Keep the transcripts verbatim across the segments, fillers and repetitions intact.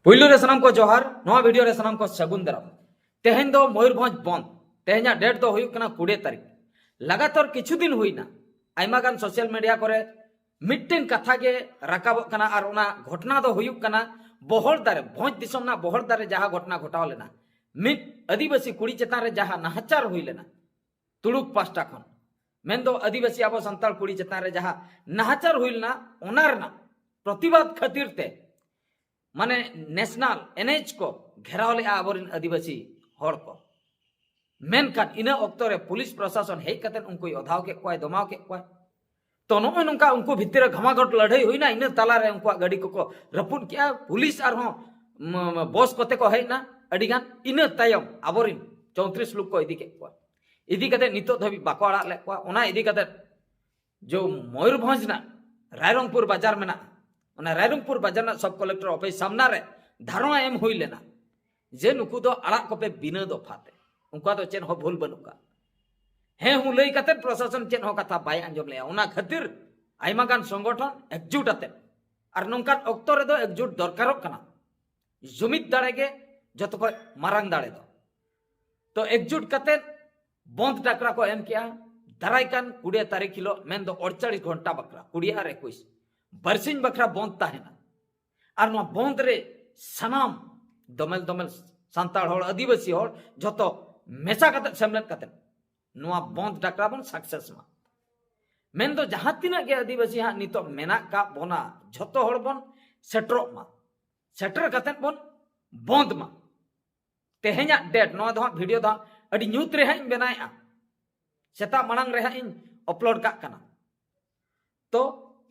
ᱯᱩᱭᱞᱩ ᱨᱮ ᱥᱟᱱᱟᱢ ᱠᱚ ᱡᱚᱦᱟᱨ, ᱱᱚᱣᱟ ᱵᱷᱤᱰᱤᱭᱳ ᱨᱮ ᱥᱟᱱᱟᱢ ᱠᱚ ᱥᱟᱹᱜᱩᱱ ᱫᱟᱨᱟᱢ᱾ ᱛᱮᱦᱮᱧ ᱫᱚ ᱢᱚᱭᱩᱨᱵᱷᱚᱸᱡᱽ ᱵᱚᱱᱫ᱾ ᱛᱮᱦᱮᱧᱟᱜ ᱰᱮᱴ ᱫᱚ ᱦᱩᱭᱩᱜ ᱠᱟᱱᱟ ᱠᱩᱲᱤ ᱛᱟᱹᱨᱤᱠᱷ᱾ ᱞᱟᱜᱟᱛᱟᱨ ᱠᱤᱪᱷᱩ ᱫᱤᱱ ᱦᱩᱭᱱᱟ, ᱟᱭᱢᱟ ᱜᱟᱱ ᱥᱳᱥᱟᱞ ᱢᱤᱰᱤᱭᱟ ᱠᱚᱨᱮ ᱢᱤᱫᱴᱮᱱ ᱠᱟᱛᱷᱟ ᱜᱮ ᱨᱟᱠᱟᱵᱚᱜ ᱠᱟᱱᱟ, ᱟᱨ ᱚᱱᱟ ᱜᱷᱚᱴᱚᱱᱟ ᱫᱚ ᱦᱩᱭᱩᱜ ᱠᱟᱱᱟ ᱵᱚᱦᱚᱲᱫᱟ ᱨᱮ, ᱵᱷᱚᱸᱡᱽ ᱫᱤᱥᱚᱢ ᱨᱮᱱᱟᱜ ᱵᱚᱦᱚᱲᱫᱟ ᱨᱮ ᱡᱟᱦᱟᱸ ᱜᱷᱚᱴᱚᱱᱟ ᱜᱷᱚᱴᱟᱣ ᱞᱮᱱᱟ, ᱢᱤᱫ ᱟᱹᱫᱤᱵᱟᱹᱥᱤ ᱠᱩᱲᱤ ᱪᱮᱛᱟᱱ ᱨᱮ ᱡᱟᱦᱟᱸ ᱱᱟᱦᱟᱪᱟᱨ ᱦᱩᱭ ᱞᱮᱱᱟ ᱛᱩᱲᱩᱠ ᱯᱟᱦᱴᱟ ᱠᱷᱚᱱ, ᱢᱮᱱᱫᱚ ᱟᱹᱫᱤᱵᱟᱹᱥᱤ ᱟᱵᱚ ᱥᱟᱱᱛᱟᱲ ᱠᱩᱲᱤ ᱪᱮᱛᱟᱱ ᱨᱮ ᱡᱟᱦᱟᱸ ᱱᱟᱦᱟᱪᱟᱨ ᱦᱩᱭ ᱞᱮᱱᱟ, ᱚᱱᱟ ᱨᱮᱱᱟᱜ ᱯᱨᱚᱛᱤᱵᱟᱫ ᱠᱷᱟᱹᱛᱤᱨ ᱛᱮ, ᱢᱟᱱᱮ, ᱱᱮᱥᱱᱟᱞ ᱮᱱ ᱮᱭᱤᱪ ᱠᱚ ᱜᱷᱮᱨᱟᱣ ᱞᱮᱜᱼᱟ ᱟᱵᱚᱨᱮᱱ ᱟᱹᱫᱤᱵᱟᱹᱥᱤ ᱦᱚᱲ ᱠᱚ᱾ ᱢᱮᱱᱠᱷᱟᱱ ᱤᱱᱟᱹ ᱚᱠᱛᱚ ᱨᱮ ᱯᱩᱞᱤᱥ ᱯᱨᱚᱥᱟᱥᱚᱱ ᱦᱮᱡ ᱠᱟᱛᱮ ᱩᱱᱠᱩᱭ ᱚᱫᱷᱟᱣ ᱠᱮᱫ ᱠᱚᱣᱟᱭ, ᱫᱚᱢᱟᱣ ᱠᱮᱫ ᱠᱚᱣᱟᱭ᱾ ᱛᱚ, ᱱᱚᱜᱼᱚᱭ ᱱᱚᱝᱠᱟ ᱩᱱᱠᱩ ᱵᱷᱤᱛᱤᱨ ᱨᱮ ᱜᱷᱟᱢᱟᱜᱷᱚᱴ ᱞᱟᱹᱲᱦᱟᱹᱭ ᱦᱩᱭᱱᱟ, ᱤᱱᱟᱹ ᱛᱟᱞᱟᱨᱮ ᱩᱱᱠᱩᱣᱟᱜ ᱜᱟᱹᱰᱤ ᱠᱚᱠᱚ ᱨᱟᱹᱯᱩᱫ ᱠᱮᱜᱼᱟ, ᱯᱩᱞᱤᱥ ᱟᱨᱦᱚᱸ ᱢ-, ᱢ-, ᱵᱚᱥ ᱠᱚᱛᱮ ᱠᱚ ᱦᱮᱡ ᱮᱱᱟ ᱟᱹᱰᱤ ᱜᱟᱱ᱾ ᱤᱱᱟᱹ ᱛᱟᱭᱚᱢ ᱟᱵᱚᱨᱮᱱ ᱪᱳᱭᱛᱨᱤᱥ ᱞᱳᱠ ᱠᱚ ᱤᱫᱤ ᱠᱮᱫ ᱠᱚᱣᱟ᱾ ᱤᱫᱤ ᱠᱟᱛᱮ ᱱᱤᱛᱚᱜ ᱫᱷᱟᱹᱵᱤᱡ ᱵᱟᱠᱚ ᱟᱲᱟᱜ ᱞᱮᱫ ᱠᱚᱣᱟ᱾ ᱚᱱᱟ ᱤᱫᱤ ᱠᱟᱛᱮ ᱡᱚ ᱢᱚᱭᱩᱨᱵᱷᱚᱸᱡᱽ ᱨᱮᱱᱟᱜ ᱨᱟᱭᱨᱚᱝᱯᱩᱨ ᱵᱟᱡᱟᱨ ᱢᱮᱱᱟᱜᱼᱟ, ᱚᱱᱟ ᱨᱟᱭᱨᱚᱝᱯᱩᱨ ᱵᱟᱡᱟᱨ ᱨᱮᱱᱟᱜ ᱥᱟᱵ ᱠᱚᱞᱮᱠᱴᱚᱨ ᱚᱯᱷᱤᱥ ᱥᱟᱢᱱᱟ ᱨᱮ ᱫᱷᱟᱨᱱᱟ ᱮᱢ ᱦᱩᱭ ᱞᱮᱱᱟ ᱡᱮ ᱱᱩᱠᱩ ᱫᱚ ᱟᱲᱟᱜ ᱠᱚᱯᱮ ᱵᱤᱱᱟᱹ ᱫᱚᱯᱷᱟ ᱛᱮ, ᱩᱱᱠᱩᱣᱟᱜ ᱫᱚ ᱪᱮᱫ ᱦᱚᱸ ᱵᱷᱩᱞ ᱵᱟᱹᱱᱩᱜ ᱠᱟᱜ᱾ ᱦᱮᱸ ᱦᱩᱸ ᱞᱟᱹᱭ ᱠᱟᱛᱮ ᱯᱨᱚᱥᱟᱥᱚᱱ ᱪᱮᱫ ᱦᱚᱸ ᱠᱟᱛᱷᱟ ᱵᱟᱭ ᱟᱸᱡᱚᱢ ᱞᱮᱜᱼᱟ᱾ ᱚᱱᱟ ᱠᱷᱟᱹᱛᱤᱨ ᱟᱭᱢᱟ ᱜᱟᱱ ᱥᱚᱝᱜᱚᱴᱷᱚᱱ ᱮᱠᱡᱩᱴ ᱟᱛᱮ, ᱟᱨ ᱱᱚᱝᱠᱟᱱ ᱚᱠᱛᱚ ᱨᱮᱫᱚ ᱮᱠᱡᱩᱴ ᱫᱚᱨᱠᱟᱨᱚᱜ ᱠᱟᱱᱟ, ᱡᱩᱢᱤᱫ ᱫᱟᱲᱮ ᱜᱮ ᱡᱚᱛᱚ ᱠᱷᱚᱱ ᱢᱟᱨᱟᱝ ᱫᱟᱲᱮ ᱫᱚ᱾ ᱛᱚ, ᱮᱠᱡᱩᱴ ᱠᱟᱛᱮ ᱵᱚᱱᱫ ᱰᱟᱠᱨᱟ ᱠᱚ ᱮᱢ ᱠᱮᱜᱼᱟ᱾ ᱫᱟᱨᱟᱭ ᱠᱟᱱ ᱠᱩᱲᱤ ᱛᱟᱹᱨᱤᱠᱷ ᱦᱤᱞᱳᱜ, ᱢᱮᱱᱫᱚ ᱟᱴᱪᱚᱞᱞᱤᱥ ᱜᱷᱚᱱᱴᱟ ᱵᱟᱠᱷᱨᱟ, ᱠᱩᱲᱤ ᱟᱨ ᱮᱠᱩᱥ, ᱵᱟᱨᱥᱤᱧ ᱵᱟᱠᱷᱨᱟ ᱵᱚᱱᱫ ᱛᱟᱦᱮᱱᱟ᱾ ᱟᱨ ᱱᱚᱣᱟ ᱵᱚᱱᱫ ᱨᱮ ᱥᱟᱱᱟᱢ ᱫᱚᱢᱮᱞ ᱫᱚᱢᱮᱞ ᱥᱟᱱᱛᱟᱲ ᱦᱚᱲ, ᱟᱹᱫᱤᱵᱟᱹᱥᱤ ᱦᱚᱲ ᱡᱷᱚᱛᱚ ᱢᱮᱥᱟ ᱠᱟᱛᱮ, ᱥᱮᱢᱞᱮᱫ ᱠᱟᱛᱮ ᱱᱚᱣᱟ ᱵᱚᱱᱫ ᱰᱟᱠᱨᱟ ᱵᱚᱱ ᱥᱟᱠᱥᱮᱥ ᱢᱟ᱾ ᱢᱮᱱᱫᱚ ᱡᱟᱦᱟᱸ ᱛᱤᱱᱟᱹᱜ ᱜᱮ ᱟᱹᱫᱤᱵᱟᱹᱥᱤ ᱦᱟᱸᱜ ᱱᱤᱛᱚᱜ ᱢᱮᱱᱟᱜ ᱠᱟᱜ ᱵᱚᱱᱟ, ᱡᱷᱚᱛᱚ ᱦᱚᱲ ᱵᱚᱱ ᱥᱮᱴᱮᱨᱚᱜ ᱢᱟ᱾ ᱥᱮᱴᱮᱨ ᱠᱟᱛᱮ ᱵᱚᱱ ᱵᱚᱱᱫ ᱢᱟ᱾ ᱛᱮᱦᱮᱧᱟᱜ ᱰᱮᱴ, ᱱᱚᱣᱟ ᱫᱚ ᱦᱟᱸᱜ ᱵᱷᱤᱰᱤᱭᱳ ᱫᱚ ᱦᱟᱸᱜ ᱟᱹᱰᱤ ᱧᱩᱛ ᱨᱮ ᱦᱟᱸᱜ ᱤᱧ ᱵᱮᱱᱟᱣᱮᱫᱼᱟ, ᱥᱮᱛᱟᱜ ᱢᱟᱲᱟᱝ ᱨᱮ ᱦᱟᱸᱜ ᱤᱧ ᱟᱯᱞᱳᱰ ᱠᱟᱜ ᱠᱟᱱᱟ᱾ ᱛᱚ,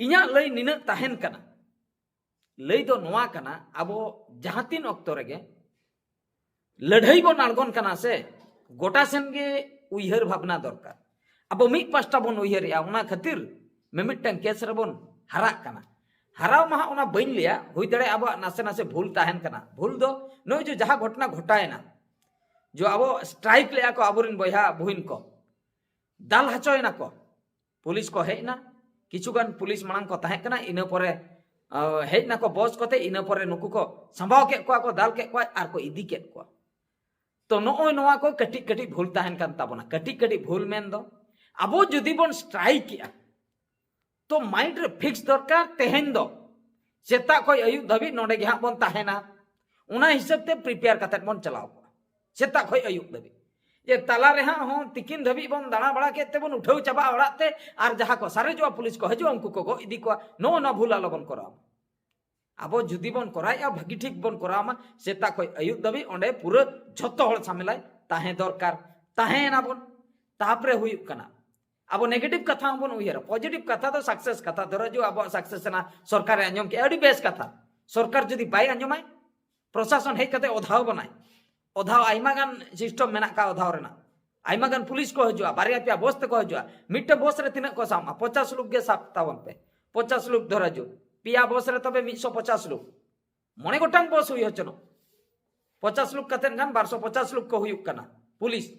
ᱤᱧᱟᱹᱜ ᱞᱟᱹᱭ ᱱᱤᱱᱟᱹᱜ ᱛᱟᱦᱮᱱ ᱠᱟᱱᱟ᱾ ᱞᱟᱹᱭ ᱫᱚ ᱱᱚᱣᱟ ᱠᱟᱱᱟ, ᱟᱵᱚ ᱡᱟᱦᱟᱸ ᱛᱤᱱ ᱚᱠᱛᱚ ᱨᱮᱜᱮ ᱞᱟᱹᱲᱦᱟᱹᱭ ᱵᱚᱱ ᱟᱬᱜᱚᱱ ᱠᱟᱱᱟ ᱥᱮ, ᱜᱚᱴᱟ ᱥᱮᱱ ᱜᱮ ᱩᱭᱦᱟᱹᱨ ᱵᱷᱟᱵᱽᱱᱟ ᱫᱚᱨᱠᱟᱨ᱾ ᱟᱵᱚ ᱢᱤᱫ ᱯᱟᱥᱴᱟ ᱵᱚᱱ ᱩᱭᱦᱟᱹᱨᱮᱜᱼᱟ, ᱚᱱᱟ ᱠᱷᱟᱹᱛᱤᱨ ᱢᱤᱢᱤᱫᱴᱟᱝ ᱠᱮᱥ ᱨᱮᱵᱚᱱ ᱦᱟᱨᱟᱜ ᱠᱟᱱᱟ᱾ ᱦᱟᱨᱟᱣ ᱢᱟ ᱦᱟᱸᱜ ᱚᱱᱟ ᱵᱟᱹᱧ ᱞᱟᱹᱭᱟ, ᱦᱩᱭ ᱫᱟᱲᱮᱭᱟᱜᱼᱟ ᱟᱵᱚᱣᱟᱜ ᱱᱟᱥᱮ ᱱᱟᱥᱮ ᱵᱷᱩᱞ ᱛᱟᱦᱮᱱ ᱠᱟᱱᱟ᱾ ᱵᱷᱩᱞ ᱫᱚ ᱱᱚᱜᱼᱚᱭ ᱡᱮ ᱡᱟᱦᱟᱸ ᱜᱷᱚᱴᱚᱱᱟ ᱜᱷᱚᱴᱟᱣᱮᱱᱟ, ᱡᱮ ᱟᱵᱚ ᱥᱴᱨᱟᱭᱤᱠ ᱞᱮᱜᱼᱟ ᱠᱚ ᱟᱵᱚᱨᱮᱱ ᱵᱚᱭᱦᱟ ᱵᱩᱦᱤᱱ ᱠᱚ, ᱫᱟᱞ ᱦᱚᱪᱚᱭᱮᱱᱟ ᱠᱚ, ᱯᱩᱞᱤᱥ ᱠᱚ ᱦᱮᱡ ᱮᱱᱟ, ᱠᱤᱪᱷᱩ ᱜᱟᱱ ᱯᱩᱞᱤᱥ ᱢᱟᱲᱟᱝ ᱠᱚ ᱛᱟᱦᱮᱸ ᱠᱟᱱᱟ, ᱤᱱᱟᱹ ᱯᱚᱨᱮ ᱦᱮᱡ ᱱᱟᱠᱚ ᱵᱚᱥ ᱠᱚᱛᱮ, ᱤᱱᱟᱹ ᱯᱚᱨᱮ ᱱᱩᱠᱩ ᱠᱚ ᱥᱟᱢᱵᱟᱣ ᱠᱮᱫ ᱠᱚᱣᱟ ᱠᱚ, ᱫᱟᱞ ᱠᱮᱫ ᱠᱚᱣᱟ ᱟᱨ ᱠᱚ ᱤᱫᱤ ᱠᱮᱫ ᱠᱚᱣᱟ᱾ ᱛᱚ ᱱᱚᱜᱼᱚᱭ ᱱᱚᱣᱟ ᱠᱚ ᱠᱟᱹᱴᱤᱡ ᱠᱟᱹᱴᱤᱡ ᱵᱷᱩᱞ ᱛᱟᱦᱮᱱ ᱠᱟᱱ ᱛᱟᱵᱚᱱᱟ᱾ ᱠᱟᱹᱴᱤᱡ ᱠᱟᱹᱴᱤᱡ ᱵᱷᱩᱞ ᱢᱮᱱ ᱫᱚ, ᱟᱵᱚ ᱡᱩᱫᱤ ᱵᱚᱱ ᱥᱴᱨᱟᱭᱤᱠ ᱮᱜᱼᱟ, ᱛᱚ ᱢᱟᱭᱤᱱᱰ ᱨᱮ ᱯᱷᱤᱠᱥ ᱫᱚᱨᱠᱟᱨ, ᱛᱮᱦᱮᱧ ᱫᱚ ᱥᱮᱛᱟᱜ ᱠᱷᱚᱱ ᱟᱹᱭᱩᱵ ᱫᱷᱟᱹᱵᱤᱡ ᱱᱚᱰᱮ ᱜᱮ ᱦᱟᱸᱜ ᱵᱚᱱ ᱛᱟᱦᱮᱱᱟ᱾ ᱚᱱᱟ ᱦᱤᱥᱟᱹᱵ ᱛᱮ ᱯᱨᱤᱯᱮᱭᱟᱨ ᱠᱟᱛᱮᱫ ᱵᱚᱱ ᱪᱟᱞᱟᱣ ᱠᱚᱜᱼᱟ ᱥᱮᱛᱟᱜ ᱠᱷᱚᱱ ᱟᱹᱭᱩᱵ ᱫᱷᱟᱹᱵᱤᱡ᱾ ᱡᱮ ᱛᱟᱞᱟ ᱨᱮ ᱦᱟᱸᱜ ᱦᱚᱸ ᱛᱤᱠᱤᱱ ᱫᱷᱟᱹᱵᱤᱡ ᱵᱚᱱ ᱫᱟᱬᱟ ᱵᱟᱲᱟ ᱠᱮᱫ ᱛᱮᱵᱚᱱ ᱩᱴᱷᱟᱹᱣ ᱪᱟᱵᱟᱜᱼᱟ ᱚᱲᱟᱜ ᱛᱮ, ᱟᱨ ᱡᱟᱦᱟᱸ ᱠᱚ ᱥᱟᱨᱮᱡᱚᱜᱼᱟ ᱯᱩᱞᱤᱥ ᱠᱚ ᱦᱤᱡᱩᱜᱼᱟ, ᱩᱱᱠᱩ ᱠᱚ ᱜᱚᱡ ᱤᱫᱤ ᱠᱚᱣᱟ᱾ ᱱᱚᱜᱼᱚ ᱱᱚᱣᱟ ᱵᱷᱩᱞ ᱟᱞᱚ ᱵᱚᱱ ᱠᱚᱨᱟᱣ ᱢᱟ᱾ ᱟᱵᱚ ᱡᱩᱫᱤ ᱵᱚᱱ ᱠᱚᱨᱟᱣᱮᱫᱼᱟ, ᱵᱷᱟᱹᱜᱤ ᱴᱷᱤᱠ ᱵᱚᱱ ᱠᱚᱨᱟᱣ ᱢᱟ᱾ ᱥᱮᱛᱟᱜ ᱠᱷᱚᱱ ᱟᱹᱭᱩᱵ ᱫᱷᱟᱹᱵᱤᱡ ᱚᱸᱰᱮ ᱯᱩᱨᱟᱹ ᱡᱷᱚᱛᱚ ᱦᱚᱲ ᱥᱟᱢᱮᱞᱟᱭ ᱛᱟᱦᱮᱸ ᱫᱚᱨᱠᱟᱨ᱾ ᱛᱟᱦᱮᱸᱭᱮᱱᱟ ᱵᱚᱱ, ᱛᱟᱯᱚᱨᱮ ᱦᱩᱭᱩᱜ ᱠᱟᱱᱟ, ᱟᱵᱚ ᱱᱮᱜᱮᱴᱤᱵᱷ ᱠᱟᱛᱷᱟ ᱦᱚᱸᱵᱚᱱ ᱩᱭᱦᱟᱹᱨᱟ, ᱯᱚᱡᱤᱴᱤᱵᱷ ᱠᱟᱛᱷᱟ ᱫᱚ ᱥᱟᱠᱥᱮᱥ ᱠᱟᱛᱷᱟ᱾ ᱫᱷᱚᱨᱚ ᱡᱩ ᱟᱵᱚᱣᱟᱜ ᱥᱟᱠᱥᱮᱥ ᱮᱱᱟ, ᱥᱚᱨᱠᱟᱨᱮ ᱟᱸᱡᱚᱢ ᱠᱮᱜᱼᱟ, ᱟᱹᱰᱤ ᱵᱮᱥ ᱠᱟᱛᱷᱟ᱾ ᱥᱚᱨᱠᱟᱨ ᱡᱩᱫᱤ ᱵᱟᱭ ᱟᱸᱡᱚᱢᱟᱭ, ᱯᱨᱚᱥᱟᱥᱚᱱ ᱦᱮᱡ ᱠᱟᱛᱮ ᱚᱫᱷᱟᱣ ᱵᱚᱱᱟᱭ, ᱚᱫᱷᱟᱣ ᱟᱭᱢᱟ ᱜᱟᱱ ᱥᱤᱥᱴᱮᱢ ᱢᱮᱱᱟᱜ ᱟᱠᱟᱫ ᱚᱫᱷᱟᱣ ᱨᱮᱱᱟᱜ᱾ ᱟᱭᱢᱟ ᱜᱟᱱ ᱯᱩᱞᱤᱥ ᱠᱚ ᱦᱤᱡᱩᱜᱼᱟ, ᱵᱟᱨᱭᱟ ᱯᱮᱭᱟ ᱵᱚᱥ ᱛᱮᱠᱚ ᱦᱤᱡᱩᱜᱼᱟ᱾ ᱢᱤᱫᱴᱮᱱ ᱵᱚᱥ ᱨᱮ ᱛᱤᱱᱟᱹᱜ ᱠᱚ ᱥᱟᱵ ᱢᱟ? ᱯᱚᱪᱟᱥ ᱞᱳᱠ ᱜᱮ ᱥᱟᱵ ᱛᱟᱵᱚᱱ ᱯᱮ, ᱯᱚᱪᱟᱥ ᱞᱳᱠ ᱫᱷᱚᱨᱚ ᱡᱩ, ᱯᱮᱭᱟ ᱵᱚᱥ ᱨᱮ ᱛᱚᱵᱮ ᱢᱤᱫᱥᱚ ᱯᱚᱪᱟᱥ ᱞᱳᱠ, ᱢᱚᱬᱮ ᱜᱚᱴᱟᱝ ᱵᱚᱥ ᱦᱩᱭ ᱦᱚᱪᱚᱱᱚᱜ, ᱯᱚᱪᱟᱥ ᱞᱳᱠ ᱠᱟᱛᱮᱫ ᱜᱟᱱ ᱵᱟᱨᱥᱚ ᱯᱚᱪᱟᱥ ᱞᱳᱠ ᱠᱚ ᱦᱩᱭᱩᱜ ᱠᱟᱱᱟ ᱯᱩᱞᱤᱥ᱾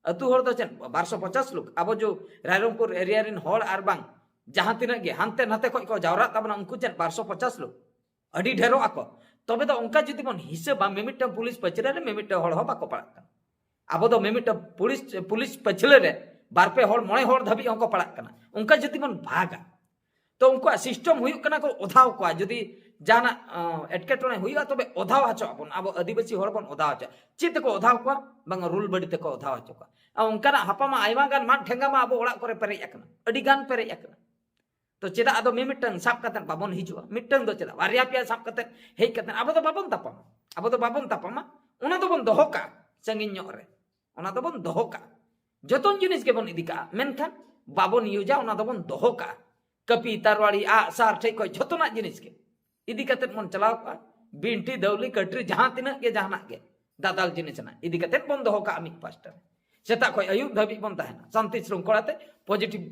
ᱟᱹᱛᱩ ᱦᱚᱲ ᱫᱚ ᱪᱮᱫ ᱵᱟᱨᱥᱚ ᱯᱚᱪᱟᱥ ᱞᱳᱠ? ᱟᱵᱚ ᱡᱚ ᱨᱟᱭᱨᱚᱝᱯᱩᱨ ᱮᱨᱤᱭᱟ ᱨᱮᱱ ᱦᱚᱲ ᱟᱨ ᱵᱟᱝ ᱡᱟᱦᱟᱸ ᱛᱤᱱᱟᱹᱜ ᱜᱮ ᱦᱟᱱᱛᱮ ᱱᱟᱛᱮ ᱠᱷᱚᱱ ᱠᱚ ᱡᱟᱣᱨᱟᱜ ᱛᱟᱵᱚᱱᱟ, ᱩᱱᱠᱩ ᱪᱮᱫ ᱵᱟᱨᱥᱚ ᱯᱚᱪᱟᱥ ᱞᱳᱠ? ᱟᱹᱰᱤ ᱰᱷᱮᱨᱚᱜ ᱟᱠᱚ᱾ ᱛᱚᱵᱮ ᱫᱚ ᱚᱱᱠᱟ ᱡᱩᱫᱤ ᱵᱚᱱ ᱦᱤᱥᱟᱹᱵᱟ, ᱢᱤᱢᱤᱫᱴᱟᱝ ᱯᱩᱞᱤᱥ ᱯᱟᱹᱪᱷᱞᱟᱹ ᱨᱮ ᱢᱤᱢᱤᱫᱴᱟᱝ ᱦᱚᱲ ᱦᱚᱸ ᱵᱟᱠᱚ ᱯᱟᱲᱟᱜ ᱠᱟᱱᱟ᱾ ᱟᱵᱚ ᱫᱚ ᱢᱤᱢᱤᱫᱴᱟᱝ ᱯᱩᱞᱤᱥ, ᱯᱩᱞᱤᱥ ᱯᱟᱹᱪᱷᱞᱟᱹ ᱨᱮ ᱵᱟᱨ ᱯᱮ ᱦᱚᱲ, ᱢᱚᱬᱮ ᱦᱚᱲ ᱫᱷᱟᱹᱵᱤᱡ ᱦᱚᱸᱠᱚ ᱯᱟᱲᱟᱜ ᱠᱟᱱᱟ᱾ ᱚᱱᱠᱟ ᱡᱩᱫᱤ ᱵᱚᱱ ᱵᱷᱟᱜᱟ, ᱛᱚ ᱩᱱᱠᱩᱣᱟᱜ ᱥᱤᱥᱴᱮᱢ ᱦᱩᱭᱩᱜ ᱠᱟᱱᱟ ᱠᱚ ᱚᱫᱷᱟᱣ ᱠᱚᱣᱟ᱾ ᱡᱩᱫᱤ ᱡᱟᱦᱟᱱᱟᱜ, ᱚ, ᱮᱴᱠᱮᱴᱚᱬᱮ ᱦᱩᱭᱩᱜᱼᱟ, ᱛᱚᱵᱮ ᱚᱫᱷᱟᱣ ᱦᱚᱪᱚᱜ ᱟᱵᱚᱱ, ᱟᱵᱚ ᱟᱹᱫᱤᱵᱟᱹᱥᱤ ᱦᱚᱲ ᱵᱚᱱ ᱚᱫᱷᱟᱣ ᱦᱚᱪᱚᱜᱼᱟ᱾ ᱪᱮᱫ ᱛᱮᱠᱚ ᱚᱫᱷᱟᱣ ᱠᱚᱣᱟ? ᱵᱟᱝ, ᱨᱩᱞ ᱵᱟᱹᱰᱤ ᱛᱮᱠᱚ ᱚᱫᱷᱟᱣ ᱦᱚᱪᱚ ᱠᱚᱣᱟ᱾ ᱟᱨ ᱚᱱᱠᱟᱱᱟᱜ ᱦᱟᱯᱟ ᱢᱟ ᱟᱭᱢᱟ ᱜᱟᱱ ᱢᱟᱫ ᱴᱷᱮᱸᱜᱟ ᱢᱟ ᱟᱵᱚ ᱚᱲᱟᱜ ᱠᱚᱨᱮ ᱯᱮᱨᱮᱡ ᱟᱠᱟᱱᱟ, ᱟᱹᱰᱤ ᱜᱟᱱ ᱯᱮᱨᱮᱡ ᱟᱠᱟᱱᱟ᱾ ᱛᱚ ᱪᱮᱫᱟᱜ ᱟᱫᱚ ᱢᱤᱢᱤᱫᱴᱟᱝ ᱥᱟᱵ ᱠᱟᱛᱮᱫ ᱵᱟᱵᱚᱱ ᱦᱤᱡᱩᱜᱼᱟ? ᱢᱤᱫᱴᱟᱝ ᱫᱚ ᱪᱮᱫᱟᱜ ᱵᱟᱨᱭᱟ ᱯᱮᱭᱟ ᱥᱟᱵ ᱠᱟᱛᱮᱫ ᱦᱮᱡ ᱠᱟᱛᱮᱫ ᱟᱵᱚ ᱫᱚ ᱵᱟᱵᱚᱱ ᱛᱟᱯᱟᱢᱟ? ᱟᱵᱚ ᱫᱚ ᱵᱟᱵᱚᱱ ᱛᱟᱯᱟᱢᱟ, ᱚᱱᱟ ᱫᱚᱵᱚᱱ ᱫᱚᱦᱚ ᱠᱟᱜᱼᱟ ᱥᱟᱺᱜᱤᱧ ᱧᱚᱜ ᱨᱮ, ᱚᱱᱟ ᱫᱚᱵᱚᱱ ᱫᱚᱦᱚ ᱠᱟᱜᱼᱟ᱾ ᱡᱚᱛᱚᱱ ᱡᱤᱱᱤᱥ ᱜᱮᱵᱚᱱ ᱤᱫᱤ ᱠᱟᱜᱼᱟ, ᱢᱮᱱᱠᱷᱟᱱ ᱵᱟᱵᱚᱱ ᱤᱭᱩᱡᱟ, ᱚᱱᱟ ᱫᱚᱵᱚᱱ ᱫᱚᱦᱚ ᱠᱟᱜᱼᱟ᱾ ᱠᱟᱹᱯᱤ, ᱛᱟᱨᱣᱟᱲᱤ, ᱟᱜ ᱥᱟᱨ ᱴᱷᱮᱡ ᱠᱷᱚᱡ ᱡᱷᱚᱛᱚᱱᱟᱜ ᱡᱤᱱᱤᱥ ᱜᱮ ᱤᱫᱤ ᱠᱟᱛᱮᱫ ᱵᱚᱱ ᱪᱟᱞᱟᱣ ᱠᱚᱜᱼᱟ᱾ ᱵᱤᱱᱴᱷᱤ, ᱫᱟᱹᱣᱞᱤ, ᱠᱟᱹᱴᱨᱤ, ᱡᱟᱦᱟᱸ ᱛᱤᱱᱟᱹᱜ ᱜᱮ ᱡᱟᱦᱟᱱᱟᱜ ᱜᱮ ᱫᱟᱫᱟᱞ ᱡᱤᱱᱤᱥ ᱨᱮᱱᱟᱜ ᱤᱫᱤ ᱠᱟᱛᱮᱫ ᱵᱚᱱ ᱫᱚᱦᱚ ᱠᱟᱜᱼᱟ ᱢᱤᱫ ᱯᱟᱥᱴᱟ ᱨᱮ᱾ ᱥᱮᱛᱟᱜ ᱠᱷᱚᱡ ᱟᱹᱭᱩᱵ ᱫᱷᱟᱹᱵᱤᱡ ᱵᱚᱱ ᱛᱟᱦᱮᱱᱟ ᱥᱟᱱᱛᱤ ᱥᱨᱩᱝᱠᱷᱚᱞᱟ ᱛᱮ᱾ ᱯᱚᱡᱤᱴᱤᱵᱷ,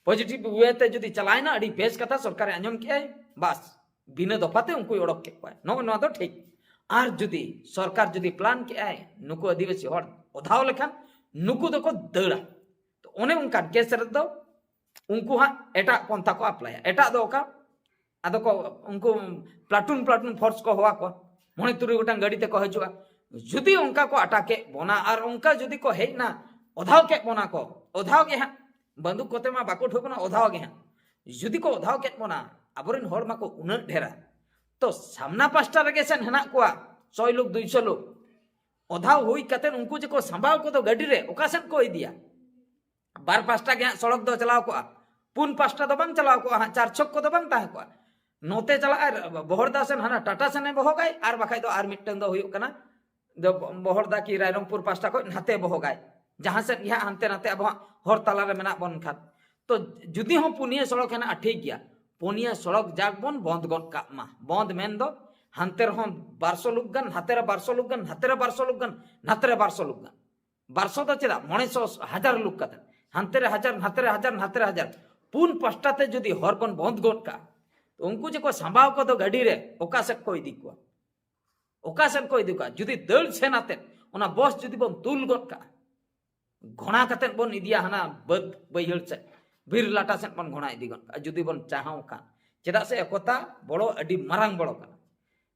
ᱯᱚᱡᱤᱴᱤᱵᱷ ᱳᱭᱮ ᱛᱮ ᱡᱩᱫᱤ ᱪᱟᱞᱟᱣᱮᱱᱟ, ᱟᱹᱰᱤ ᱵᱮᱥ ᱠᱟᱛᱷᱟ, ᱥᱚᱨᱠᱟᱨᱮ ᱟᱸᱡᱚᱢ ᱠᱮᱜᱼᱟᱭ, ᱵᱟᱥ, ᱵᱤᱱᱟᱹ ᱫᱚᱯᱷᱟ ᱛᱮ ᱩᱱᱠᱩᱭ ᱚᱰᱚᱠ ᱠᱮᱫ ᱠᱚᱣᱟᱭ᱾ ᱱᱚᱜᱼᱚ ᱱᱚᱣᱟ ᱫᱚ ᱴᱷᱤᱠ᱾ ᱟᱨ ᱡᱩᱫᱤ ᱥᱚᱨᱠᱟᱨ ᱡᱩᱫᱤ ᱯᱞᱟᱱ ᱠᱮᱜᱼᱟᱭ ᱱᱩᱠᱩ ᱟᱹᱫᱤᱵᱟᱹᱥᱤ ᱦᱚᱲ ᱚᱫᱷᱟᱣ ᱞᱮᱠᱷᱟᱱ, ᱱᱩᱠᱩ ᱫᱚᱠᱚ ᱫᱟᱹᱲᱟ᱾ ᱛᱚ ᱚᱱᱮ ᱚᱱᱠᱟᱱ ᱠᱮᱥ ᱨᱮᱫᱚ ᱩᱱᱠᱩ ᱦᱟᱸᱜ ᱮᱴᱟᱜ ᱯᱚᱱᱛᱷᱟ ᱠᱚ ᱟᱯᱞᱟᱭᱟ᱾ ᱮᱴᱟᱜ ᱫᱚ ᱚᱠᱟ? ᱟᱫᱚ ᱠᱚ ᱩᱱᱠᱩ ᱯᱞᱟᱴᱩᱱ ᱯᱞᱟᱴᱩᱱ ᱯᱷᱳᱨᱥ ᱠᱚ ᱦᱚᱦᱚ ᱟᱠᱚᱣᱟ, ᱢᱚᱬᱮ ᱛᱩᱨᱩᱭ ᱜᱚᱴᱟᱝ ᱜᱟᱹᱰᱤ ᱛᱮᱠᱚ ᱦᱤᱡᱩᱜᱼᱟ᱾ ᱡᱩᱫᱤ ᱚᱱᱠᱟ ᱠᱚ ᱟᱴᱟᱠᱮᱫ ᱵᱚᱱᱟ ᱟᱨ ᱚᱱᱠᱟ ᱡᱩᱫᱤ ᱠᱚ ᱦᱮᱡ ᱮᱱᱟ, ᱚᱫᱷᱟᱣ ᱠᱮᱫ ᱵᱚᱱᱟ ᱠᱚ, ᱚᱫᱷᱟᱣ ᱜᱮ ᱦᱟᱸᱜ, ᱵᱟᱱᱫᱩᱠ ᱠᱚᱛᱮ ᱢᱟ ᱵᱟᱠᱚ ᱩᱴᱷᱟᱹᱣ ᱵᱚᱱᱟ, ᱚᱫᱷᱟᱣ ᱜᱮ ᱦᱟᱸᱜ᱾ ᱡᱩᱫᱤ ᱠᱚ ᱚᱫᱷᱟᱣ ᱠᱮᱫ ᱵᱚᱱᱟ, ᱟᱵᱚᱨᱮᱱ ᱦᱚᱲ ᱢᱟᱠᱚ ᱩᱱᱟᱹᱜ ᱰᱷᱮᱨᱟ, ᱛᱚ ᱥᱟᱢᱱᱟ ᱯᱟᱥᱴᱟ ᱨᱮᱜᱮ ᱥᱮᱱ ᱦᱮᱱᱟᱜ ᱠᱚᱣᱟ ᱥᱚᱭ ᱞᱳᱠ, ᱫᱩᱭᱥᱚ ᱞᱳᱠ᱾ ᱚᱫᱷᱟᱣ ᱦᱩᱭ ᱠᱟᱛᱮ ᱩᱱᱠᱩ ᱡᱮᱠᱚ ᱥᱟᱢᱵᱟᱣ ᱠᱚᱫᱚ ᱜᱟᱹᱰᱤ ᱨᱮ, ᱚᱠᱟ ᱥᱮᱫ ᱠᱚ ᱤᱫᱤᱭᱟ? ᱵᱟᱨ ᱯᱟᱥᱴᱟ ᱜᱮ ᱦᱟᱸᱜ ᱥᱚᱲᱚᱠ ᱫᱚ ᱪᱟᱞᱟᱣ ᱠᱚᱜᱼᱟ, ᱯᱩᱱ ᱯᱟᱥᱴᱟ ᱫᱚ ᱵᱟᱝ ᱪᱟᱞᱟᱣ ᱠᱚᱜᱼᱟ ᱦᱟᱸᱜ, ᱪᱟᱨ ᱪᱷᱚᱠ ᱠᱚᱫᱚ ᱵᱟᱝ ᱛᱟᱦᱮᱸ ᱠᱚᱜᱼᱟ᱾ ᱱᱚᱛᱮ ᱪᱟᱞᱟᱜᱼᱟᱭ ᱵᱚᱦᱚᱲᱫᱟ ᱥᱮᱱ, ᱦᱟᱱᱟ ᱴᱟᱴᱟ ᱥᱮᱱᱮ ᱵᱚᱦᱚᱜᱟᱭ, ᱟᱨ ᱵᱟᱠᱷᱟᱡ ᱫᱚ ᱟᱨ ᱢᱤᱫᱴᱟᱝ ᱫᱚ ᱦᱩᱭᱩᱜ ᱠᱟᱱᱟ ᱫᱚ ᱵᱚᱦᱚᱲᱫᱟ ᱠᱤ ᱨᱟᱭᱨᱚᱝᱯᱩᱨ ᱯᱟᱥᱴᱟ ᱠᱷᱚᱱ ᱱᱟᱛᱮ ᱵᱚᱦᱚᱜᱟᱭ᱾ ᱡᱟᱦᱟᱸ ᱥᱮᱫ ᱜᱮ ᱦᱟᱸᱜ ᱦᱟᱱᱛᱮ ᱱᱟᱛᱮ ᱟᱵᱚ ᱦᱟᱸᱜ ᱦᱚᱨ ᱛᱟᱞᱟᱨᱮ ᱢᱮᱱᱟᱜ ᱵᱚᱱ ᱠᱷᱟᱱ, ᱛᱚ ᱡᱩᱫᱤ ᱦᱚᱸ ᱯᱩᱱᱭᱟᱹ ᱥᱚᱲᱚᱠ ᱦᱮᱱᱟᱜᱼᱟ, ᱴᱷᱤᱠ ᱜᱮᱭᱟ, ᱯᱩᱱᱭᱟᱹ ᱥᱚᱲᱚᱠ ᱡᱟᱠ ᱵᱚᱱ ᱵᱚᱱᱫ ᱜᱚᱫ ᱠᱟᱜ ᱢᱟ᱾ ᱵᱚᱱᱫ ᱢᱮᱱ ᱫᱚ ᱦᱟᱱᱛᱮ ᱨᱮᱦᱚᱸ ᱵᱟᱨᱥᱚ ᱞᱩᱠ ᱜᱟᱱ, ᱱᱟᱛᱮ ᱨᱮ ᱵᱟᱨᱥᱚ ᱞᱩᱠ ᱜᱟᱱ, ᱱᱟᱛᱮ ᱨᱮ ᱵᱟᱨᱥᱚ ᱞᱩᱠ ᱜᱟᱱ, ᱱᱟᱛᱮ ᱨᱮ ᱵᱟᱨᱥᱚ ᱞᱩᱠ ᱜᱟᱱ᱾ ᱵᱟᱨᱥᱚ ᱫᱚ ᱪᱮᱫᱟᱜ, ᱢᱚᱬᱮ ᱥᱚ, ᱦᱟᱡᱟᱨ ᱞᱩᱠ ᱠᱟᱛᱮ, ᱦᱟᱱᱛᱮ ᱨᱮ ᱦᱟᱡᱟᱨ, ᱱᱟᱛᱮ ᱨᱮ ᱦᱟᱡᱟᱨ, ᱱᱟᱛᱮ ᱨᱮ ᱦᱟᱡᱟᱨ, ᱯᱩᱱ ᱯᱟᱥᱴᱟ ᱛᱮ ᱡᱩᱫᱤ ᱦᱚᱨ ᱵᱚᱱ ᱵᱚᱱᱫ ᱜᱚᱫ ᱠᱟᱜᱼᱟ, ᱛᱚ ᱩᱱᱠᱩ ᱡᱮᱠᱚ ᱥᱟᱢᱵᱟᱣ ᱠᱚᱫᱚ ᱜᱟᱹᱰᱤ ᱨᱮ, ᱚᱠᱟ ᱥᱮᱫ ᱠᱚ ᱤᱫᱤ ᱠᱚᱣᱟ? ᱚᱠᱟ ᱥᱮᱫ ᱠᱚ ᱤᱫᱤ ᱠᱚᱣᱟ? ᱡᱩᱫᱤ ᱫᱟᱹᱲ ᱥᱮᱱ ᱟᱛᱮᱫ ᱚᱱᱟ ᱵᱚᱥ ᱡᱩᱫᱤ ᱵᱚᱱ ᱛᱩᱞ ᱜᱚᱫ ᱠᱟᱜᱼᱟ, ᱜᱷᱚᱲᱟ ᱠᱟᱛᱮᱫ ᱵᱚᱱ ᱤᱫᱤᱭᱟ ᱦᱟᱱᱟ ᱵᱟᱹᱫᱽ ᱵᱟᱹᱭᱦᱟᱹᱲ ᱥᱮᱫ, ᱵᱤᱨ ᱞᱟᱴᱟ ᱥᱮᱫ ᱵᱚᱱ ᱜᱷᱚᱲᱟ ᱤᱫᱤ ᱜᱚᱫ ᱠᱟᱜᱼᱟ, ᱡᱩᱫᱤ ᱵᱚᱱ ᱪᱟᱦᱟᱣ ᱠᱷᱟᱱ᱾ ᱪᱮᱫᱟᱜ ᱥᱮ ᱮᱠᱚᱛᱟ ᱵᱚᱲᱚ, ᱟᱹᱰᱤ ᱢᱟᱨᱟᱝ ᱵᱚᱲᱚ ᱠᱟᱱᱟ᱾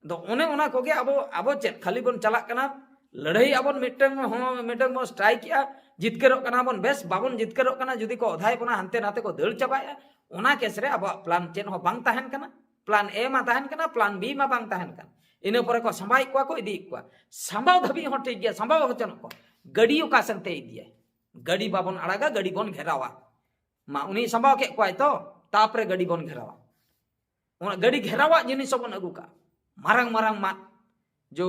ᱟᱫᱚ ᱚᱱᱮ ᱚᱱᱟ ᱠᱚᱜᱮ ᱟᱵᱚ, ᱟᱵᱚ ᱪᱮᱫ ᱠᱷᱟᱹᱞᱤ ᱵᱚᱱ ᱪᱟᱞᱟᱜ ᱠᱟᱱᱟ, ᱞᱟᱹᱲᱦᱟᱹᱭ ᱟᱵᱚᱱ, ᱢᱤᱫᱴᱟᱝ ᱦᱚᱸ ᱢᱤᱫᱴᱟᱝ ᱵᱚᱱ ᱥᱴᱨᱟᱭᱤᱠ ᱮᱜᱼᱟ, ᱡᱤᱛᱠᱟᱹᱨᱚᱜ ᱠᱟᱱᱟ ᱵᱚᱱ, ᱵᱮᱥ, ᱵᱟᱵᱚᱱ ᱡᱤᱛᱠᱟᱹᱨᱚᱜ ᱠᱟᱱᱟ, ᱡᱩᱫᱤ ᱠᱚ ᱚᱫᱷᱟᱭ ᱵᱚᱱᱟ, ᱦᱟᱱᱛᱮ ᱱᱟᱛᱮ ᱠᱚ ᱫᱟᱹᱲ ᱪᱟᱵᱟᱭᱮᱜᱼᱟ, ᱚᱱᱟ ᱠᱮᱥ ᱨᱮ ᱟᱵᱚᱣᱟᱜ ᱯᱞᱟᱱ ᱪᱮᱫ ᱦᱚᱸ ᱵᱟᱝ ᱛᱟᱦᱮᱱ ᱠᱟᱱᱟ᱾ ᱯᱞᱟᱱ ᱮ ᱢᱟ ᱛᱟᱦᱮᱱ ᱠᱟᱱᱟ, ᱯᱞᱟᱱ ᱵᱤ ᱢᱟ ᱵᱟᱝ ᱛᱟᱦᱮᱱ ᱠᱟᱱᱟ᱾ ᱤᱱᱟᱹ ᱯᱚᱨᱮ ᱠᱚ ᱥᱟᱢᱵᱟᱣᱮᱫ ᱠᱚᱣᱟ ᱠᱚ, ᱤᱫᱤᱭᱮᱫ ᱠᱚᱣᱟ᱾ ᱥᱟᱢᱵᱟᱣ ᱫᱷᱟᱹᱵᱤᱡ ᱦᱚᱸ ᱴᱷᱤᱠ ᱜᱮᱭᱟ, ᱥᱟᱢᱵᱟᱣ ᱦᱚᱪᱚᱱᱚᱜ ᱠᱚ, ᱜᱟᱹᱰᱤ ᱚᱠᱟ ᱥᱮᱱ ᱛᱮ ᱤᱫᱤᱭᱟᱭ? ᱜᱟᱹᱰᱤ ᱵᱟᱵᱚᱱ ᱟᱲᱟᱜᱟ, ᱜᱟᱹᱰᱤ ᱵᱚᱱ ᱜᱷᱮᱨᱟᱣᱟ᱾ ᱢᱟ ᱩᱱᱤ ᱥᱟᱢᱵᱟᱣ ᱠᱮᱫ ᱠᱚᱣᱟᱭ ᱛᱚ, ᱛᱟᱯᱚᱨᱮ ᱜᱟᱹᱰᱤ ᱵᱚᱱ ᱜᱷᱮᱨᱟᱣᱟ᱾ ᱚᱱᱟ ᱜᱟᱹᱰᱤ ᱜᱷᱮᱨᱟᱣᱟᱜ ᱡᱤᱱᱤᱥ ᱦᱚᱸᱵᱚᱱ ᱟᱹᱜᱩ ᱠᱟᱜᱼᱟ, ᱢᱟᱨᱟᱝ ᱢᱟᱨᱟᱝ ᱢᱟᱫ, ᱡᱚ,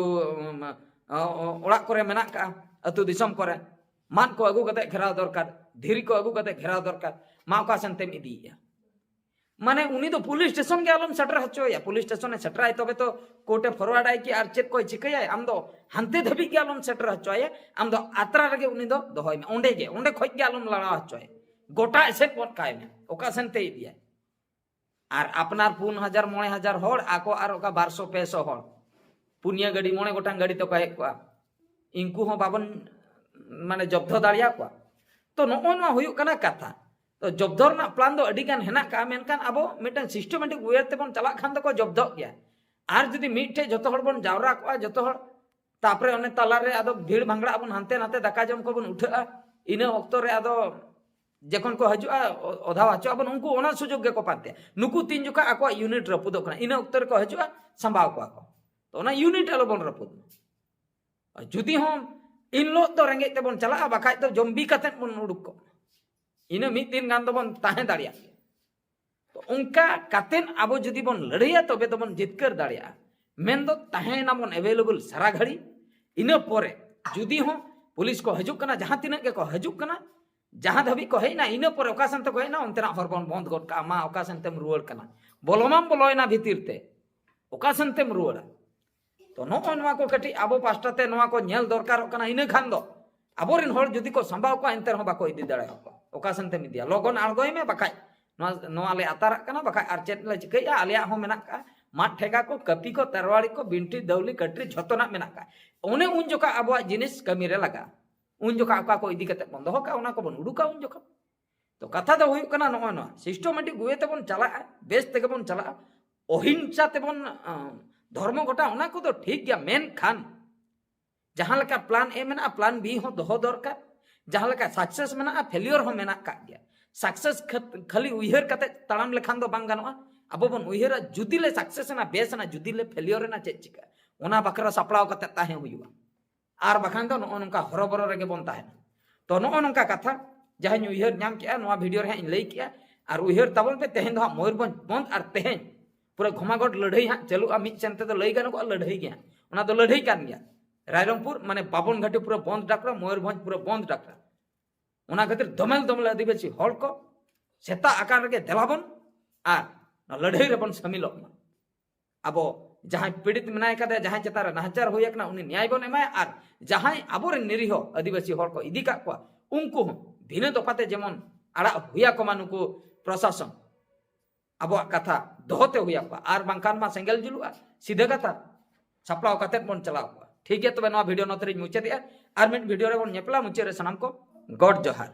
ᱩᱢ, ᱚ-, ᱚ-, ᱚᱲᱟᱜ ᱠᱚᱨᱮ ᱢᱮᱱᱟᱜ ᱠᱟᱜᱼᱟ, ᱟᱹᱛᱩ ᱫᱤᱥᱚᱢ ᱠᱚᱨᱮ ᱢᱟᱫ ᱠᱚ ᱟᱹᱜᱩ ᱠᱟᱛᱮ ᱜᱷᱮᱨᱟᱣ ᱫᱚᱨᱠᱟᱨ, ᱫᱷᱤᱨᱤ ᱠᱚ ᱟᱹᱜᱩ ᱠᱟᱛᱮ ᱜᱷᱮᱨᱟᱣ ᱫᱚᱨᱠᱟᱨ᱾ ᱢᱟ ᱚᱠᱟ ᱥᱮᱱ ᱛᱮᱢ ᱤᱫᱤᱭᱮᱜᱼᱟ? ᱢᱟᱱᱮ ᱩᱱᱤ ᱫᱚ ᱯᱩᱞᱤᱥ ᱥᱴᱮᱥᱚᱱ ᱜᱮ ᱟᱞᱚᱢ ᱥᱮᱴᱮᱨ ᱦᱚᱪᱚᱭᱟ, ᱯᱩᱞᱤᱥ ᱥᱴᱮᱥᱚᱱᱮ ᱥᱮᱴᱮᱨᱟᱭ ᱛᱚᱵᱮ ᱛᱚ ᱠᱳᱨᱴᱮ ᱯᱷᱚᱨᱣᱟᱨᱰ ᱟᱭ ᱠᱤ ᱟᱨ ᱪᱮᱫ ᱠᱚᱭ ᱪᱤᱠᱟᱹᱭᱟᱭ? ᱟᱢ ᱫᱚ ᱦᱟᱱᱛᱮ ᱫᱷᱟᱹᱵᱤᱡ ᱜᱮ ᱟᱞᱚᱢ ᱥᱮᱴᱮᱨ ᱦᱚᱪᱚᱭᱟ, ᱟᱢ ᱫᱚ ᱟᱛᱨᱟ ᱨᱮᱜᱮ ᱩᱱᱤ ᱫᱚ ᱫᱚᱦᱚᱭ ᱢᱮ, ᱚᱸᱰᱮ ᱜᱮ, ᱚᱸᱰᱮ ᱠᱷᱚᱡ ᱜᱮ ᱟᱞᱚᱢ ᱞᱟᱲᱟᱣ ᱦᱚᱪᱚᱭᱟ, ᱜᱚᱴᱟ ᱮᱥᱮᱫ ᱜᱚᱫ ᱠᱟᱭ ᱢᱮ ᱚᱠᱟ ᱥᱮᱱ ᱛᱮ ᱤᱫᱤᱭᱟᱭ᱾ ᱟᱨ ᱟᱯᱱᱟᱨ ᱯᱩᱱ ᱦᱟᱡᱟᱨ ᱢᱚᱬᱮ ᱦᱟᱡᱟᱨ ᱦᱚᱲ, ᱟᱠᱚ ᱟᱨ ᱚᱠᱟ ᱵᱟᱨᱥᱚ ᱯᱮᱥᱚ ᱦᱚᱲ, ᱯᱩᱱᱭᱟᱹ ᱜᱟᱹᱰᱤ, ᱢᱚᱬᱮ ᱜᱚᱴᱟᱝ ᱜᱟᱹᱰᱤ ᱛᱮᱠᱚ ᱦᱮᱡ ᱠᱚᱜᱼᱟ, ᱤᱱᱠᱩ ᱦᱚᱸ ᱵᱟᱵᱚᱱ ᱢᱟᱱᱮ ᱡᱚᱵᱫᱷᱚ ᱫᱟᱲᱮᱭᱟᱠᱚᱣᱟ᱾ ᱛᱚ ᱱᱚᱜᱼᱚ ᱱᱚᱣᱟ ᱦᱩᱭᱩᱜ ᱠᱟᱱᱟ ᱠᱟᱛᱷᱟ᱾ ᱛᱚ ᱡᱚᱵᱫᱚ ᱨᱮᱱᱟᱜ ᱯᱞᱟᱱ ᱫᱚ ᱟᱹᱰᱤ ᱜᱟᱱ ᱦᱮᱱᱟᱜ ᱠᱟᱜᱼᱟ, ᱢᱮᱱᱠᱷᱟᱱ ᱟᱵᱚ ᱢᱤᱫᱴᱟᱝ ᱥᱤᱥᱴᱮᱢᱮᱴᱤᱠ ᱳᱭᱮ ᱛᱮᱵᱚᱱ ᱪᱟᱞᱟᱜ ᱠᱷᱟᱱ ᱫᱚᱠᱚ ᱡᱚᱵᱫᱚᱜ ᱜᱮᱭᱟ᱾ ᱟᱨ ᱡᱩᱫᱤ ᱢᱤᱫᱴᱷᱮᱡ ᱡᱚᱛᱚ ᱦᱚᱲ ᱵᱚᱱ ᱡᱟᱣᱨᱟ ᱠᱚᱜᱼᱟ, ᱡᱚᱛᱚ ᱦᱚᱲ, ᱛᱟᱯᱚᱨᱮ ᱚᱱᱮ ᱛᱟᱞᱟᱨᱮ ᱟᱫᱚ ᱵᱷᱤᱲ ᱵᱷᱟᱝᱲᱟᱜ ᱟᱵᱚᱱ, ᱦᱟᱱᱛᱮ ᱱᱟᱛᱮ ᱫᱟᱠᱟ ᱡᱚᱢ ᱠᱚᱵᱚᱱ ᱩᱴᱷᱟᱹᱜᱼᱟ, ᱤᱱᱟᱹ ᱚᱠᱛᱚ ᱨᱮ ᱟᱫᱚ ᱡᱚᱠᱷᱚᱱ ᱠᱚ ᱦᱤᱡᱩᱜᱼᱟ, ᱚ- ᱚᱫᱷᱟ ᱦᱚᱪᱚ ᱟᱵᱚᱱ, ᱩᱱᱠᱩ ᱚᱱᱟ ᱥᱩᱡᱳᱜᱽ ᱜᱮᱠᱚ ᱯᱟᱱᱛᱮᱭᱟ᱾ ᱱᱩᱠᱩ ᱛᱤᱱ ᱡᱚᱠᱷᱟ ᱟᱠᱚᱣᱟᱜ ᱤᱭᱩᱱᱤᱴ ᱨᱟᱹᱯᱩᱫᱚᱜ ᱠᱟᱱᱟ, ᱤᱱᱟᱹ ᱚᱠᱛᱚ ᱨᱮᱠᱚ ᱦᱤᱡᱩᱜᱼᱟ, ᱥᱟᱢᱵᱟᱣ ᱠᱚᱣᱟ ᱠᱚ᱾ ᱛᱚ ᱚᱱᱟ ᱤᱭᱩᱱᱤᱴ ᱟᱞᱚᱵᱚᱱ ᱨᱟᱹᱯᱩᱫ ᱢᱟ᱾ ᱟᱨ ᱡᱩᱫᱤ ᱦᱚᱸ ᱤᱱ ᱦᱤᱞᱳᱜ ᱫᱚ ᱨᱮᱸᱜᱮᱡ ᱛᱮᱵᱚᱱ ᱪᱟᱞᱟᱜᱼᱟ, ᱵᱟᱠᱷᱟᱡ ᱫᱚ ᱡᱚᱢ ᱵᱤ ᱠᱟᱛᱮᱫ ᱵᱚᱱ ᱩᱰᱩᱠ ᱠᱚᱜ ᱢᱟ᱾ ᱤᱱᱟᱹ ᱢᱤᱫ ᱫᱤᱱ ᱜᱟᱱ ᱫᱚᱵᱚᱱ ᱛᱟᱦᱮᱸ ᱫᱟᱲᱮᱭᱟᱜ ᱜᱮᱭᱟ᱾ ᱛᱚ ᱚᱱᱠᱟ ᱠᱟᱛᱮᱫ ᱟᱵᱚ ᱡᱩᱫᱤ ᱵᱚᱱ ᱞᱟᱹᱲᱦᱟᱹᱭᱟ, ᱛᱚᱵᱮ ᱫᱚᱵᱚᱱ ᱡᱤᱛᱠᱟᱹᱨ ᱫᱟᱲᱮᱭᱟᱜᱼᱟ᱾ ᱢᱮᱱᱫᱚ ᱛᱟᱦᱮᱸᱭᱮᱱᱟᱵᱚᱱ ᱮᱵᱮᱞᱮᱵᱚᱞ ᱥᱟᱨᱟ ᱜᱷᱟᱹᱲᱤ᱾ ᱤᱱᱟᱹ ᱯᱚᱨᱮ ᱡᱩᱫᱤ ᱦᱚᱸ ᱯᱩᱞᱤᱥ ᱠᱚ ᱦᱤᱡᱩᱜ ᱠᱟᱱᱟ, ᱡᱟᱦᱟᱸ ᱛᱤᱱᱟᱹᱜ ᱜᱮᱠᱚ ᱦᱤᱡᱩᱜ ᱠᱟᱱᱟ, ᱡᱟᱦᱟᱸ ᱫᱷᱟᱹᱵᱤᱡ ᱠᱚ ᱦᱮᱡ ᱮᱱᱟ, ᱤᱱᱟᱹ ᱯᱚᱨᱮ ᱚᱠᱟ ᱥᱮᱱ ᱛᱮᱠᱚ ᱦᱮᱡ ᱮᱱᱟ, ᱚᱱᱛᱮᱱᱟᱜ ᱦᱚᱨ ᱵᱚᱱ ᱵᱚᱱᱫ ᱜᱚᱫ ᱠᱟᱜᱼᱟ᱾ ᱢᱟ, ᱚᱠᱟ ᱥᱮᱱ ᱛᱮᱢ ᱨᱩᱣᱟᱹᱲ ᱠᱟᱱᱟ? ᱵᱚᱞᱚ ᱢᱟᱢ ᱵᱚᱞᱚᱭᱮᱱᱟ ᱵᱷᱤᱛᱤᱨ ᱛᱮ, ᱚᱠᱟ ᱥᱮᱱ ᱛᱮᱢ ᱨᱩᱣᱟᱹᱲᱟ? ᱛᱚ ᱱᱚᱜᱼᱚᱭ ᱱᱚᱣᱟ ᱠᱚ ᱠᱟᱹᱴᱤᱡ ᱟᱵᱚ ᱯᱟᱥᱴᱟ ᱛᱮ ᱱᱚᱣᱟ ᱠᱚ ᱧᱮᱞ ᱫᱚᱨᱠᱟᱨᱚᱜ ᱠᱟᱱᱟ᱾ ᱤᱱᱟᱹ ᱠᱷᱟᱱ ᱫᱚ ᱟᱵᱚᱨᱮᱱ ᱦᱚᱲ ᱡᱩᱫᱤ ᱠᱚ ᱥᱟᱢᱵᱟᱣ ᱠᱚᱣᱟ, ᱮᱱᱛᱮ ᱨᱮᱦᱚᱸ ᱵᱟᱠᱚ ᱤᱫᱤ ᱫᱟᱲᱮᱭᱟᱠᱚᱣᱟ᱾ ᱚᱠᱟ ᱥᱮᱱ ᱛᱮᱢ ᱤᱫᱤᱭᱟ? ᱞᱚᱜᱚᱱ ᱟᱬᱜᱚᱭ ᱢᱮ, ᱵᱟᱠᱷᱟᱡ ᱱᱚᱣᱟ, ᱱᱚᱣᱟ ᱞᱮ ᱟᱛᱟᱨᱟᱜ ᱠᱟᱱᱟ, ᱵᱟᱠᱷᱟᱡ ᱟᱨ ᱪᱮᱫ ᱞᱮ ᱪᱤᱠᱟᱹᱭᱟ? ᱟᱞᱮᱭᱟᱜ ᱦᱚᱸ ᱢᱮᱱᱟᱜ ᱠᱟᱜᱼᱟ, ᱢᱟᱫ ᱴᱷᱮᱸᱜᱟ ᱠᱚ, ᱠᱟᱹᱯᱤ ᱠᱚ, ᱛᱟᱨᱣᱟᱲᱤ ᱠᱚ, ᱵᱤᱱᱴᱷᱤ, ᱫᱟᱹᱣᱞᱤ, ᱠᱟᱹᱴᱨᱤ, ᱡᱷᱚᱛᱚᱱᱟᱜ ᱢᱮᱱᱟᱜ ᱠᱟᱜᱼᱟ᱾ ᱚᱱᱮ ᱩᱱ ᱡᱚᱠᱷᱟ ᱟᱵᱚᱣᱟᱜ ᱡᱤᱱᱤᱥ ᱠᱟᱹᱢᱤ ᱨᱮ ᱞᱟᱜᱟᱜᱼᱟ᱾ ᱩᱱ ᱡᱚᱠᱷᱟ ᱚᱠᱟ ᱠᱚ ᱤᱫᱤ ᱠᱟᱛᱮ ᱵᱚᱱ ᱫᱚᱦᱚ ᱠᱟᱜᱼᱟ, ᱚᱱᱟ ᱠᱚᱵᱚᱱ ᱩᱰᱩᱠᱟ ᱩᱱ ᱡᱚᱠᱷᱟ᱾ ᱛᱚ ᱠᱟᱛᱷᱟ ᱫᱚ ᱦᱩᱭᱩᱜ ᱠᱟᱱᱟ ᱱᱚᱜᱼᱚᱭ ᱱᱚᱣᱟ, ᱥᱤᱥᱴᱚᱢᱮᱴᱤᱠ ᱳᱭᱮ ᱛᱮᱵᱚᱱ ᱪᱟᱞᱟᱜᱼᱟ, ᱵᱮᱥ ᱛᱮᱜᱮ ᱵᱚᱱ ᱪᱟᱞᱟᱜᱼᱟ, ᱚᱦᱤᱝᱥᱟ ᱛᱮᱵᱚᱱ ᱟᱸ, ᱫᱷᱚᱨᱢᱚ ᱜᱚᱴᱟ, ᱚᱱᱟ ᱠᱚᱫᱚ ᱴᱷᱤᱠ ᱜᱮᱭᱟ, ᱢᱮᱱᱠᱷᱟᱱ ᱡᱟᱦᱟᱸ ᱞᱮᱠᱟ ᱯᱞᱟᱱ ᱮ ᱢᱮᱱᱟᱜᱼᱟ, ᱯᱞᱟᱱ ᱵᱤ ᱦᱚᱸ ᱫᱚᱦᱚ ᱫᱚᱨᱠᱟᱨ᱾ ᱡᱟᱦᱟᱸ ᱞᱮᱠᱟ ᱥᱟᱠᱥᱮᱥ ᱢᱮᱱᱟᱜᱼᱟ, ᱯᱷᱮᱞᱤᱭᱚᱨ ᱦᱚᱸ ᱢᱮᱱᱟᱜ ᱠᱟᱜ ᱜᱮᱭᱟ᱾ ᱥᱟᱠᱥᱮᱥ ᱠᱷᱟᱹᱞᱤ ᱩᱭᱦᱟᱹᱨ ᱠᱟᱛᱮ ᱛᱟᱲᱟᱢ ᱞᱮᱠᱷᱟᱱ ᱫᱚ ᱵᱟᱝ ᱜᱟᱱᱚᱜᱼᱟ᱾ ᱟᱵᱚ ᱵᱚᱱ ᱩᱭᱦᱟᱹᱨᱟ, ᱡᱩᱫᱤ ᱞᱮ ᱥᱟᱠᱥᱮᱥ ᱮᱱᱟ, ᱵᱮᱥ ᱮᱱᱟ, ᱡᱩᱫᱤ ᱞᱮ ᱯᱷᱮᱞᱤᱭᱚᱨ ᱮᱱᱟ, ᱪᱮᱫ ᱪᱤᱠᱟᱹᱜᱼᱟ? ᱚᱱᱟ ᱵᱟᱠᱷᱨᱟ ᱥᱟᱯᱲᱟᱣ ᱠᱟᱛᱮ ᱛᱟᱦᱮᱸ ᱦᱩᱭᱩᱜᱼᱟ᱾ ᱟᱨ ᱵᱟᱠᱷᱟᱱ ᱫᱚ ᱱᱚᱜᱼᱚ ᱱᱚᱝᱠᱟ ᱦᱚᱨᱚᱵᱚᱨᱚ ᱨᱮᱜᱮ ᱵᱚᱱ ᱛᱟᱦᱮᱱᱟ᱾ ᱛᱚ ᱱᱚᱜᱼᱚ ᱱᱚᱝᱠᱟ ᱠᱟᱛᱷᱟ, ᱡᱟᱦᱟᱸᱧ ᱩᱭᱦᱟᱹᱨ ᱧᱟᱢ ᱠᱮᱜᱼᱟ, ᱱᱚᱣᱟ ᱵᱷᱤᱰᱤᱭᱳ ᱨᱮ ᱦᱟᱸᱜ ᱤᱧ ᱞᱟᱹᱭ ᱠᱮᱜᱼᱟ᱾ ᱟᱨ ᱩᱭᱦᱟᱹᱨ ᱛᱟᱵᱚᱱ ᱯᱮ, ᱛᱮᱦᱮᱧ ᱫᱚ ᱦᱟᱸᱜ ᱢᱚᱭᱩᱨᱵᱷᱚᱸᱡᱽ ᱵᱚᱱᱫᱷ, ᱟᱨ ᱛᱮᱦᱮᱧ ᱯᱩᱨᱟᱹ ᱜᱷᱚᱢᱟᱜᱷᱚᱴ ᱞᱟᱹᱲᱦᱟᱹᱭ ᱦᱟᱸᱜ ᱪᱟᱹᱞᱩᱜᱼᱟ᱾ ᱢᱤᱫ ᱥᱮᱱ ᱛᱮᱫᱚ ᱞᱟᱹᱭ ᱜᱟᱱᱚᱜᱼᱟ, ᱞᱟᱹᱲᱦᱟᱹᱭ ᱜᱮ ᱦᱟᱸᱜ, ᱚᱱᱟ ᱫᱚ ᱞᱟᱹᱲᱦᱟᱹᱭ ᱠᱟᱱ ᱜᱮᱭᱟ᱾ ᱨᱟᱭᱨᱚᱝᱯᱩᱨ ᱢᱟᱱᱮ ᱵᱟᱵᱚᱱ ᱜᱷᱟᱴᱤ ᱯᱩᱨᱟᱹ ᱵᱚᱱᱫᱷ ᱰᱟᱠᱨᱟ, ᱢᱚᱭᱩᱨᱵᱷᱚᱸᱡᱽ ᱯᱩᱨᱟᱹ ᱵᱚᱱᱫᱷ ᱰᱟᱠᱨᱟ᱾ ᱚᱱᱟ ᱠᱷᱟᱹᱛᱤᱨ ᱫᱚᱢᱮᱞ ᱫᱚᱢᱮᱞ ᱟᱹᱫᱤᱵᱟᱹᱥᱤ ᱦᱚᱲ ᱠᱚ ᱥᱮᱛᱟᱜ ᱟᱠᱟᱱ ᱨᱮᱜᱮ ᱫᱮᱞᱟ ᱵᱚᱱ ᱟᱨ ᱱᱚᱣᱟ ᱞᱟᱹᱲᱦᱟᱹᱭ ᱨᱮᱵᱚᱱ ᱥᱟᱹᱢᱤᱞᱚᱜ ᱢᱟ᱾ ᱟᱵᱚ ᱡᱟᱦᱟᱸᱭ ᱯᱤᱲᱤᱛ ᱢᱮᱱᱟᱭ ᱠᱟᱫᱮᱭᱟ, ᱡᱟᱦᱟᱸᱭ ᱪᱮᱛᱟᱱ ᱨᱮ ᱱᱟᱦᱟᱪᱟᱨ ᱦᱩᱭ ᱟᱠᱟᱱᱟ, ᱩᱱᱤ ᱱᱮᱭᱟᱭ ᱵᱚᱱ ᱮᱢᱟᱭᱟ᱾ ᱟᱨ ᱡᱟᱦᱟᱸᱭ ᱟᱵᱚᱨᱮᱱ ᱱᱤᱨᱤᱦᱚ ᱟᱹᱫᱤᱵᱟᱹᱥᱤ ᱦᱚᱲ ᱠᱚ ᱤᱫᱤ ᱠᱟᱜ ᱠᱚᱣᱟ, ᱩᱱᱠᱩ ᱦᱚᱸ ᱵᱷᱤᱱᱟᱹ ᱫᱚᱯᱷᱟᱛᱮ ᱡᱮᱢᱚᱱ ᱟᱲᱟᱜ ᱦᱩᱭ ᱟᱠᱚ ᱢᱟ ᱱᱩᱠᱩ ᱯᱨᱚᱥᱟᱥᱚᱱ᱾ ᱟᱵᱚᱣᱟᱜ ᱠᱟᱛᱷᱟ ᱫᱚᱦᱚ ᱛᱮ ᱦᱩᱭ ᱟᱠᱚᱣᱟ, ᱟᱨ ᱵᱟᱝᱠᱷᱟᱱ ᱢᱟ ᱥᱮᱸᱜᱮᱞ ᱡᱩᱞᱩᱜᱼᱟ᱾ ᱥᱤᱫᱷᱟᱹ ᱠᱟᱛᱷᱟ, ᱥᱟᱯᱲᱟᱣ ᱠᱟᱛᱮᱫ ᱵᱚᱱ ᱪᱟᱞᱟᱣ ᱠᱚᱣᱟ᱾ ᱴᱷᱤᱠ ᱜᱮᱭᱟ, ᱛᱚᱵᱮ ᱱᱚᱣᱟ ᱵᱷᱤᱰᱤᱭᱳ ᱱᱚᱛᱮ ᱨᱤᱧ ᱢᱩᱪᱟᱹᱫᱮᱜᱼᱟ᱾ ᱟᱨ ᱢᱤᱫ ᱵᱷᱤᱰᱤᱭᱳ ᱨᱮᱵᱚᱱ ᱧᱮᱯᱮᱞᱟ᱾ ᱢᱩᱪᱟᱹᱫ ᱨᱮ ᱥᱟᱱᱟᱢ ᱠᱚ ᱜᱚᱰ ᱡᱚᱦᱟᱨ᱾